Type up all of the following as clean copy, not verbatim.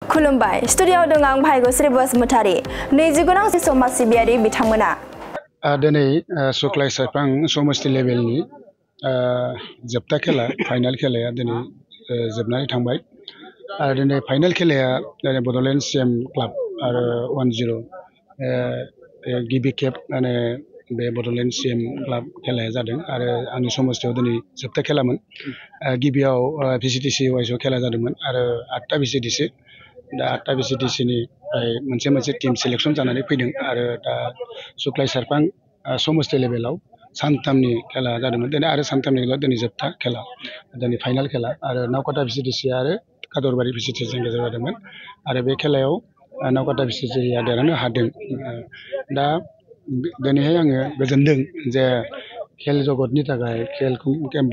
खुलुमबाय स्टुडियोआव दं आं भाइगो श्री बसुमतारी नैजिगुनां समाज सिबियारि बिथांमोना दिनै सुक्लाय सारफां समष्टि लेभेलनि जोबथा खेला फाइनाल खेलाया दिनै जोबनानै थांबाय आरो दिनै फाइनाल खेलाया बड'लेण्ड सिएम क्लाब आरो 1-0 गिबि खेब माने बे बड'लेण्ड सिएम क्लाब खेलाया जादों आरो आंनि समष्टियाव दिनै जोबथा खेलामोन गिबियाव भिसिडिसि वाइसआव खेला जादोंमोन आरो 8टा भिसिडिसि दा 8टा भिसिडिसिनिफ्राय मोनसे टीम सिलेक्शन जानानै फैदों आरो दा सुक्लाय सारफां समष्टि लेभेलाव सानथामनि खेला जादोंमोन दिनै आरो सानथामनि गेजेराव दिनै जोबथा खेला दिनै फाइनाल खेला आरो नावकाटा भिसिडिसि आरो कादरबारि भिसिडिसिनि गेजेराव जादोंमोन आरो बे खेलायाव नावकाटा भिसिडिसिया देरहानो हादों दा दिनैहाय आङो गोजोनदों जे खेल जगतनि थाखाय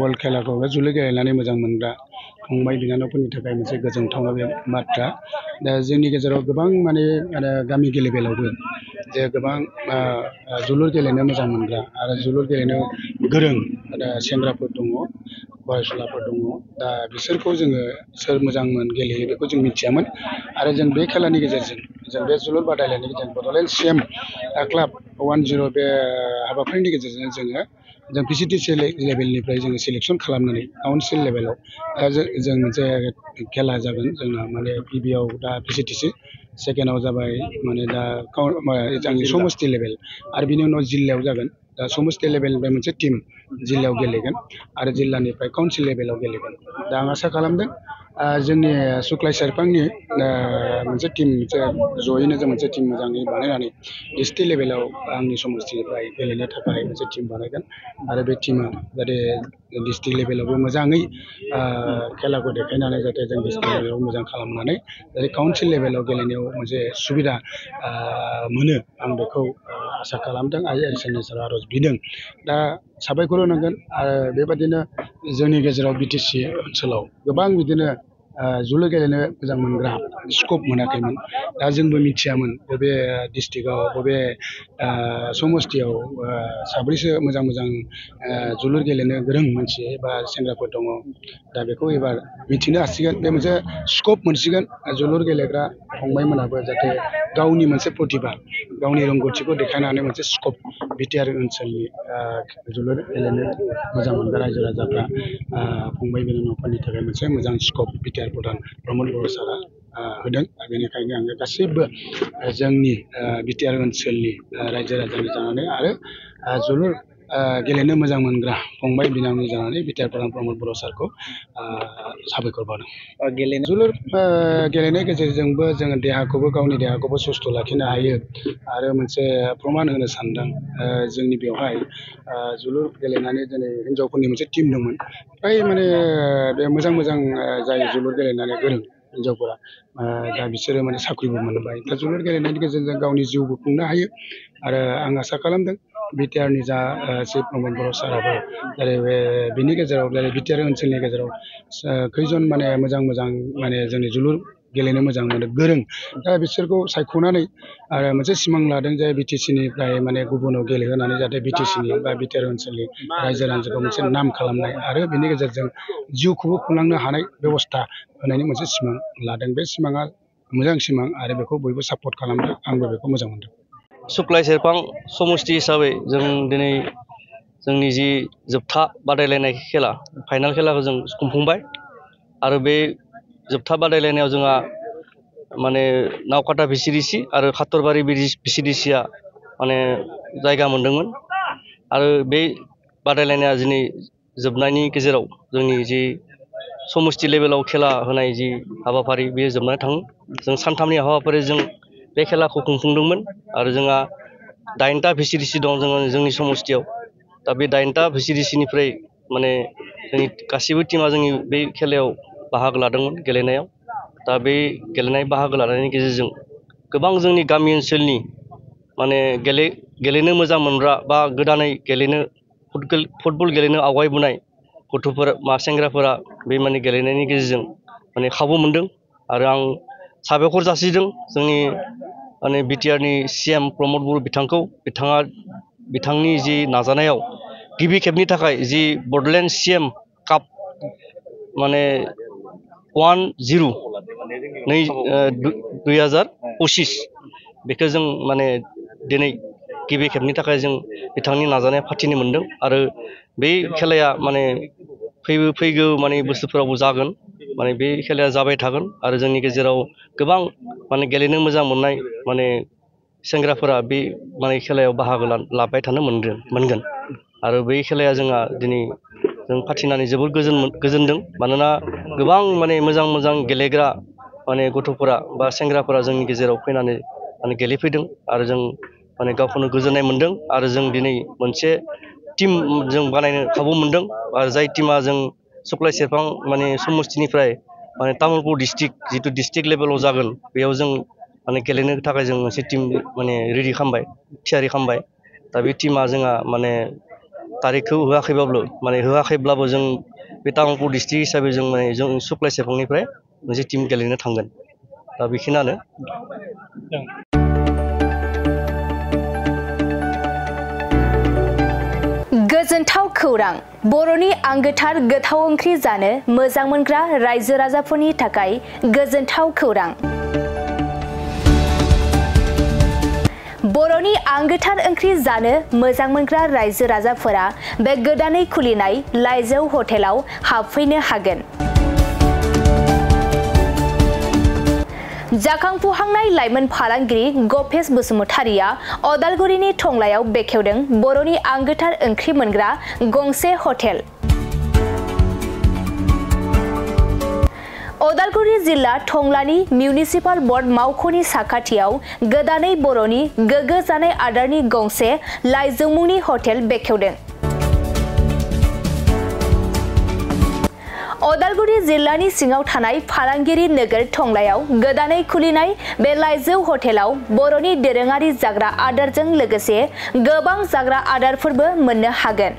बल खेलाखौ जोलुर गेलेनानै मोजां मोनग्रा फंबाय बिनानावफोरनि थाखाय मोनसे गोजोनथावना बे बाथ्रा दा जोंनि गेजेराव गोबां माने गामि लेभेलावबो जे गोबां जोलुर गेलेनो मोजां मोनग्रा आरो जोलुर गेलेनो गोरों सेंग्राफोर दङ फरायसुलाफोर दङ दा बिसोरखौ जोङो सोर मोजांमोन गेलेयो बेखौ जों मिथियामोन आरो जों बे खेलानि गेजेरजों जों बे जोलुर बादायलायनायनि गेजेरजों बड'लेण्ड सिएम क्लाब 1-0 बे हाबाफारिनि गेजेरजों जों भिसिडिसि लेभेलनिफ्राय जोङो सिलेक्शन खालामनानै काउन्सिल लेभेलाव जों मोनसे खेला जागोन जोंना माने गिबियाव दा भिसिडिसि सेकेन्डआव जाबाय माने दा जोंनि समष्टि लेभेल आरो बिनि उनाव जिल्लायाव जागोन दा समष्टि लेभेलनिफ्राय मोनसे टीम जिल्लायाव गेलेगोन आरो जिल्लानिफ्राय काउन्सिल लेभेलाव गेलेगोन दा आं आसा खालामदों जोंनि सुक्लाय सेरफांनि मोनसे टीम जयैनो जों मोनसे टीम मोजाङै बानायनानै डिस्ट्रिक्ट लेभेलाव आंनि समष्टिनिफ्राय गेलेनो थाखाय मोनसे टीम बानायगोन आरो बे टीमा जाहाथे डिस्ट्रिक्ट लेभेलावबो मोजाङै खेलाखौ देखायनानै जाहाथे जों डिस्ट्रिक्ट लेभेलाव मोजां खालामनानै जाहाथे काउन्सिल लेभेलाव गेलेनायाव मोनसे सुबिदा मोनो आं बेखौ आसा खालामदों आरो इसोरनि सेराव आर'ज बिदों दा साबायखर होनांगोन आरो बेबादिनो जोंनि गेजेराव बिटिसि ओनसोलाव गोबां बिदिनो जोलुर गेलेनो मोजां मोनग्रा स्कप मोनाखैमोन दा जोंबो मिथियामोन बबे डिस्ट्रिक्टआव बबे समष्टियाव साब्रैसो मोजां जोलुर गेलेनो गोरों मानसि बा सेंग्राफोर दङ दा बेखौ एबार मिथिनो हासिगोन बे मोनसे स्कप मोनसिगोन जोलुर गेलेग्रा फंबायमोनाबो जाहाथे गावनि मोनसे प्रतिभा गावनि रोंगौथिखौ देखायनो हानाय मोनसे स्कप बिटिआर ओनसोलनि जोलुर गेलेनो मोजां मोनग्रा रायजो राजाफ्रा फंबाय बिनानावफोरनि थाखाय मोनसे मोजां स्कप बिटिआर प्रधान प्रमद बर' सारआ होदों बेनिखायनो आङो गासैबो जोंनि बिटिआर ओनसोलनि रायजो राजानि जानानै आरो जोलुर गेलेनो मोजां मोनग्रा फंबाय बिनानावनि जानानै बिटिआर प्रधान प्रमद बर' सारखौ साबायखर बावदों जोलुर गेलेनायनि गेजेरजोंबो जोङो गावनि देहाखौबो सुस्थ' लाखिनो हायो आरो मोनसे प्रमान होनो सानदों जोंनि बेवहाय जोलुर गेलेनानै दिनै हिन्जावफोरनि मोनसे टीम दंमोन फ्राय माने बे मोजां जाय जोलुर गेलेनानै गोरों हिन्जावफोरा दा बिसोरो माने साख्रिबो मोनबाय दा जोलुर गेलेनायनि गेजेरजों गावनि जिउबो खुंनो हायो आरो आं आसा खालामदों बिटिआरनि जा श्री प्रमद बर' साराबो जेरै बिनि गेजेराव जेरै बिटिआर ओनसोलनि गेजेराव खैजन माने मोजां माने जोंनि जोलुर गेलेनो मोजां मोनो गोरों दा बिसोरखौ सायख'नानै आरो मोनसे सिमां लादों जे बिटिसिनिफ्राय माने गुबुनाव गेलेहोनानै जाहाथे बिटिसिनि बा बिटिआर ओनसोलनि रायजो राजाखौ मोनसे नाम खालामनाय आरो बिनि गेजेरजों जिउखौबो खुंलांनो हानाय बेबस्था होनायनि मोनसे सिमां लादों बे सिमाङा मोजां सिमां आरो बेखौ बयबो सापर्ट खालामदों आंबो बेखौ मोजां मोनदों सुक्लाय सेरफां समष्टि हिसाबै जों दिनै जोंनि जि जोबथा बादायलायनाय खेला फाइनाल खेलाखौ जों खुंफुंबाय आरो बे जोबथा बादायलायनायाव जोंहा माने नावकाटा भिसिडिसि आरो खातरबारि भिसिडिसिया माने जायगा मोनदोंमोन आरो बे बादायलायनाया दिनै जोबनायनि गेजेराव जोंनि जि समष्टि लेभेलाव खेला होनाय जि हाबाफारि बेयो जोबनानै थाङो जों सानथामनि हाबाफारिजों बे खेलाखौ खुंफुंदोंमोन आरो जोंहा 9टा भिसिडिसि दं जोंनि समष्टियाव दा बे 9टा भिसिडिसिनिफ्राय माने जोंनि गासैबो टीमा जोंनि बे खेलायाव बाहागो लादोंमोन गेलेनायाव दा बे गेलेनाय बाहागो लानायनि गेजेरजों गोबां जोंनि गामि ओनसोलनि माने गेलेनो मोजां मोनग्रा बा गोदानै फुटबल गेलेनो आवगायबोनाय गथ'फोर सेंग्राफोरा बे माने गेलेनायनि गेजेरजों माने खाबु मोनदों आरो आं साबायखर जासिदों जोंनि माने बिटिआरनि सिएम प्रमद बर' बिथांनि जि नाजानायाव गिबि खेबनि थाखाय जि बड'लेण्ड सिएम काप माने 1-0 2025 बेखौ जों माने दिनै गिबि खेबनि थाखाय जों बिथांनि नाजानाया फाथिनो मोनदों आरो बे खेलाया माने फैगौ माने बोसोरफोरावबो जागोन माने बे खेलाया जाबाय थागोन आरो जोंनि गेजेराव गोबां माने गेलेनो मोजां मोननाय माने सेंग्राफोरा बे माने खेलायाव बाहागो लाबाय थानो मोनगोन आरो बै खेलाया जोंहा दिनै जों फाथिनानै जोबोद गोजोनदों मानोना गोबां माने मोजां गेलेग्रा माने गथ'फोरा बा सेंग्राफोरा जोंनि गेजेराव फैनानै माने गेलेफैदों आरो जों माने गावखौनो गोजोननाय मोनदों आरो जों दिनै मोनसे टीम जों बानायनो खाबु मोनदों आरो जाय टीमा जों सुक्लाय सेरफां माने समस्तिनिफ्राय माने तामुलपुर डिस्ट्रिक्ट जितु डिस्ट्रिक्ट लेभेलाव जागोन बेयाव जों माने गेलेनो थाखाय जों मोनसे टीम माने रेडि खालामबाय थियारि खालामबाय दा बे टीमा जोंहा माने तारिखखौ होआखैब्लाबो जों बे तामुलपुर डिस्ट्रिक्ट हिसाबै जों माने जों सुक्लाय सेरफांनिफ्राय मोनसे टीम गेलेनो थांगोन दा बेखिनियानो गोजोनथाव खौरां बर'नि आंगोथार गोथाव ओंख्रि जानो मोजां मोनग्रा रायजो राजाफोरनि थाखाय गोजोनथाव खौरां बर'नि आंगोथार ओंख्रि जानो मोजां मोनग्रा रायजो राजाफोरा बे गोदानै खुलिनाय लाइजौ हटेलाव हाबफैनो हागोन जाखांफुहांनाय लाइमोन फालांगिरि गपेश बसुमतारिया अदालगुरिनि टंलायाव बेखेवदों बर'नि आंगोथार ओंख्रि मोनग्रा गंसे हटेल अदालगुरि जिल्ला टंलानि मिउनिसिपाल बर्ड मावख'नि साखाथियाव गोदानै बर'नि गोग्गो जानाय आदारनि गंसे लाइजौ मुंनि हटेल बेखेवदों अदालगुरि जिल्लानि सिङाव थानाय फालांगिरि नोगोर टंलायाव गोदानै खुलिनाय बे लाइजौ हटेलाव बर'नि दोरोङारि जाग्रा आदारजों लोगोसे गोबां जाग्रा आदारफोरबो मोननो हागोन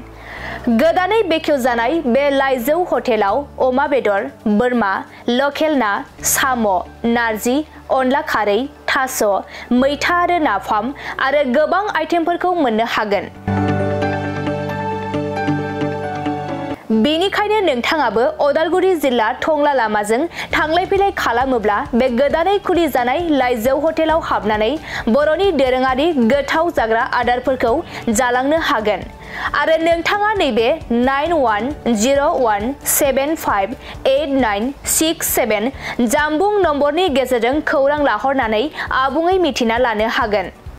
गोदानै बेखेवजानाय बे लाइजौ हटेलाव अमा बेदर बोरमा लकेल ना साम' नारजि अनला खारै थास' मैथा आरो नाफाम आरो गोबां आइटेमफोरखौ मोननो हागोन बेनिखायनो नोंथाङाबो अदालगुरि जिल्ला टंला लामाजों थांलाय फैलाय खालामोब्ला बे गोदानै खुलिजानाय लाइजौ हटेलाव हाबनानै बर'नि दोरोङारि गोथाव जाग्रा आदारफोरखौ जालांनो हागोन आरो नोंथाङा नैबे 9101758967 जानबुं नम्बरनि गेजेरजों खौरां लाहरनानै आबुङै मिथिना लानो हागोन